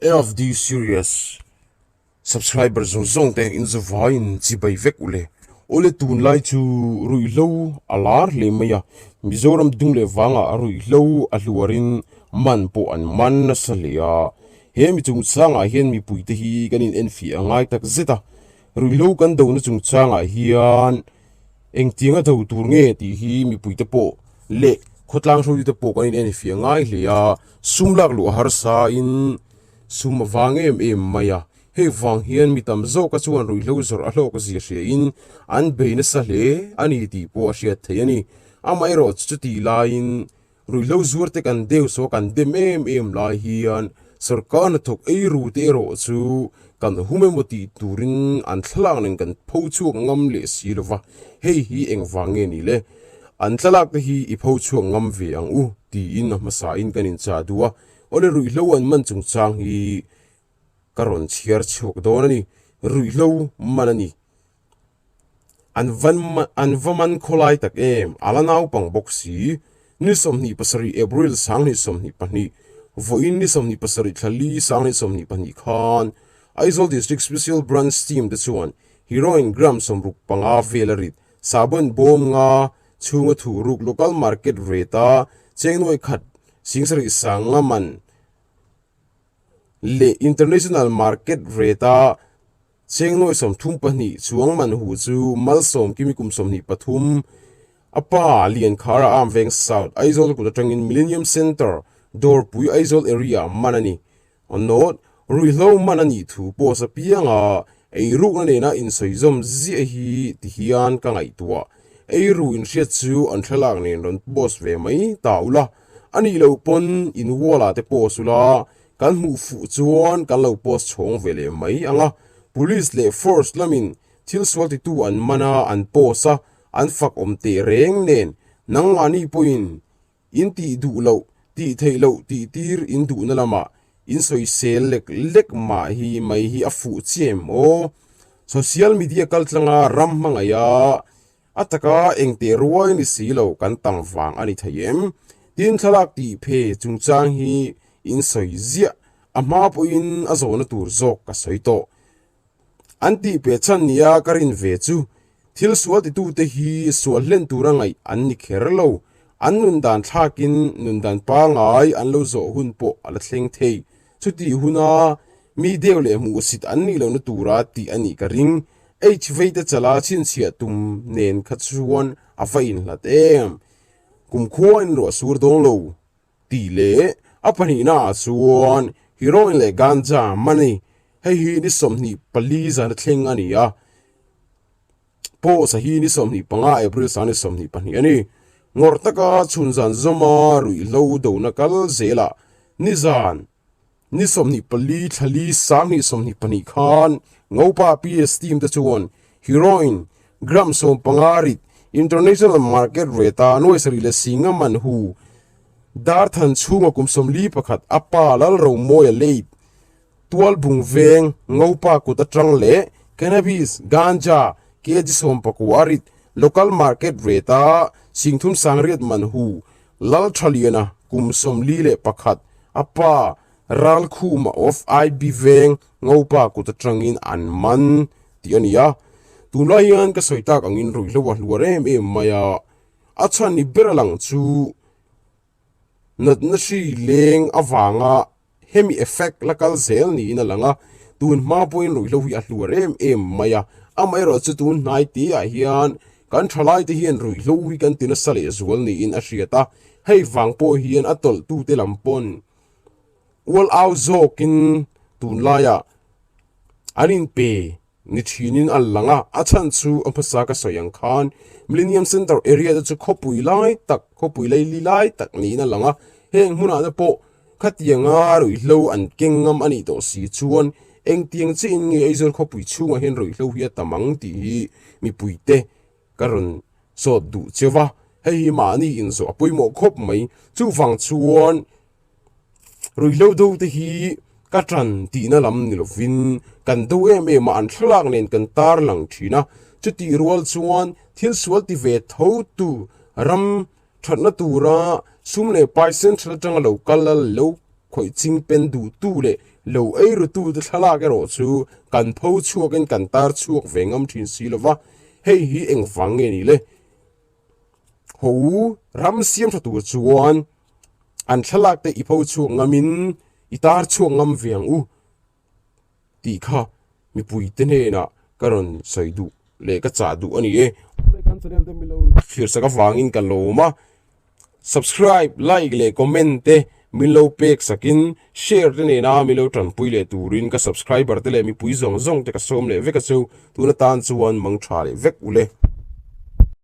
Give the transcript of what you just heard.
FD Series Subscriber zawng zawng te in zavaiin chibai vek ule. Awle tunlai chu ruihhlo a lar hle mai a, Mizoram dung leh vangah ruihhlo a hluarin man pawh an man nasa hle a. He mi chungchangah hian mipuite hi kan in enfiah a ngai tak zet a, ruihhlo kan dona chungchangah hian engtianga do tur nge tih hi mipuite pawh leh khawtlang hruaitute pawh kan in enfiah ngai hle a, sum lak luh a harsa in sum a vang em em mai a, hei vang hian mi tam zawka chuan ruihhlo zawrh a hlawk zia hria in an bei nasa hle a ni tih pawh a hriat theih a ni. Amaherawh chu chutih laiin ruihhlo zuar te kan deu saw kan dem em em lai hian sorkar hnathawk ei ru te erawh chu kan hum emaw tih turin an thlalak nen kan pho chhuak ngam leh si lo va, hei hi engvang nge ni le? An thlalak te hi i pho chhuak ngam ve ang u tiin a hmasa in kan inchah duh a. Awle ruihhlo an man chungchang hi ka rawn chhiar chhuak dawn a ni. Ruihhlo man a ni. An van an va man khawlai tak em? A la naupang bawk si. Ni 27 April 2022, vawiin ni 27 thla li 2022 khan Aizawl District Special Branch Team te chuan Heroin gram 65 vel a rit sahbawn bawm nga chhunga thuh ruk local market rate a cheng nuai khat Singsarih sanga man leh international market rate a cheng nuai 32 chuang man hu chu Malsawm Kimi kum 23 a pa Liankhara Arm Veng South Aizawl kut atangin Millennium Centre Dawrpui Aizawl area man a ni. Note, Ruihhlo man a nih thu post apianga eirukna nena insawizawm ziah hi ti hian ka ngaihtuah. Eiru inhriat chu an thlalak nen rawn post ve mai ta ula, a nih loh pawn in wall ah te post ula, kan hmuh fuh chuan kan lo post chhawng ve leh mai ang a. Police leh force lamin thil sual titu an man a, an post a, an fak awm teh reng nen nangmahni pawhin In tih duh loh, tih theih loh tih tir in duhna lamah in sawisel lek lek mah hi mai hi a fuh chiah em aw? Social media kaltlanga ram hmangaih a, a taka eng teh ruai ni si lo kan tam vang a ni thei em? Tin thlalak tih phe chungchang hi in sawi ziah, a hma pawhin a zawhna tur zawk ka sawi tawh. An tih pe chhan nia ka rin ve chu thil sual titute hi sual hlen tura ngaih an ni kher lo. An nun dan thlakin nun dan pangai an lo zawh hun pawh a la thleng thei. Chutih huna mi deuh leh hmuhsit an nih lohna tura tih a nih ka ring. H veite chala chhinchhiah tum nen kha chuan a va inhlat em. Kumkhua in ruah sur dawn lo. Tih leh a pahnihna ah chuan heroin leh ganja money hei hi ni 24 zan a thleng a ni a, post a hi ni 25 April sang ni 22 a ni. Ngawrh taka chhun zan zawma ruihhlo dona kal zelah nizan Ni 24 thla li 2022 khan Ngopa PS team te chuan heroin gram 15 rit international market rate a nuai sarih leh singa man hu Darthan chhunga kum 41 a pa Lalromawia late Tualbung veng Ngopa kut atang leh cannabis, ganja, kg 19 a rit local market rate a 38,000 man hu Lalthaliana kum 41 a pa Ralkhuma of IB Veng Ngopa kut atangin an man tih a ni a. Tunlai hian ka sawi tak angin ruihhlo a hluar em em mai a, a chhan ni ber a lang chu natna hri leng avanga Hemi effect la kal zel niin a lang a, tun hma pawhin ruihhlo hi a hluar em em mai a, amaherawh chu tun hnai te ah hian kan thalai te hian ruihhlo hi kan ti nasa leh zual niin a hriat a, hei vang pawh hian a tawlh tu te lam pawn ual au zawkin tunlaiah an inpe. Ni thinin a lang a, a chhan chu a hmasa ka sawi ang khan Millennium Centre area te chu khawpui lai tak, khawpui leili lai tak niin a lang a, heng hmunah te pawh khatianga ruihhlo an keng ngam a nih tawh si chuan engtiang chiahin nge Aizawl khawpui chhungah hian ruihhlo hi a tam ang tih hi mipuite ka rawn zawt duh cheu va, hei hi mahni inzawh a pawimawh khawp mai, chuvang chuan. Ruihhlo do te hi ka ṭan tihna lam ni lovin kan do em em a, an thlalak nen kan tar lang ṭhin a, chutih rual chuan thil sual ti ve tho tu ram ṭhatna tura sum leh pai central aṭanga lo kal a lo khawih ching pen duhtu leh lo ei rutute thlalak erawh chu kan pho chhuakin kan tar chhuak ve ngam thin si lo va, hei hi engvang nge ni le? Ho ram siam tha tur chuan an thlalak te i pho chhuak ngamin i tar chhuak ngam ve ang u tih kha mipuite hnenah ka rawn sawi duh leh ka chah duh a ni e. Kan channel te milo thlir sak avangin ka lawm a, subscribe, like leh comment te min lo pek sakin share te nena min lo tanpui leh turin ka subscriber te leh mipui zawng zawng te ka sawm leh vek a chu, tun atan chuan mang tha leh vek u le.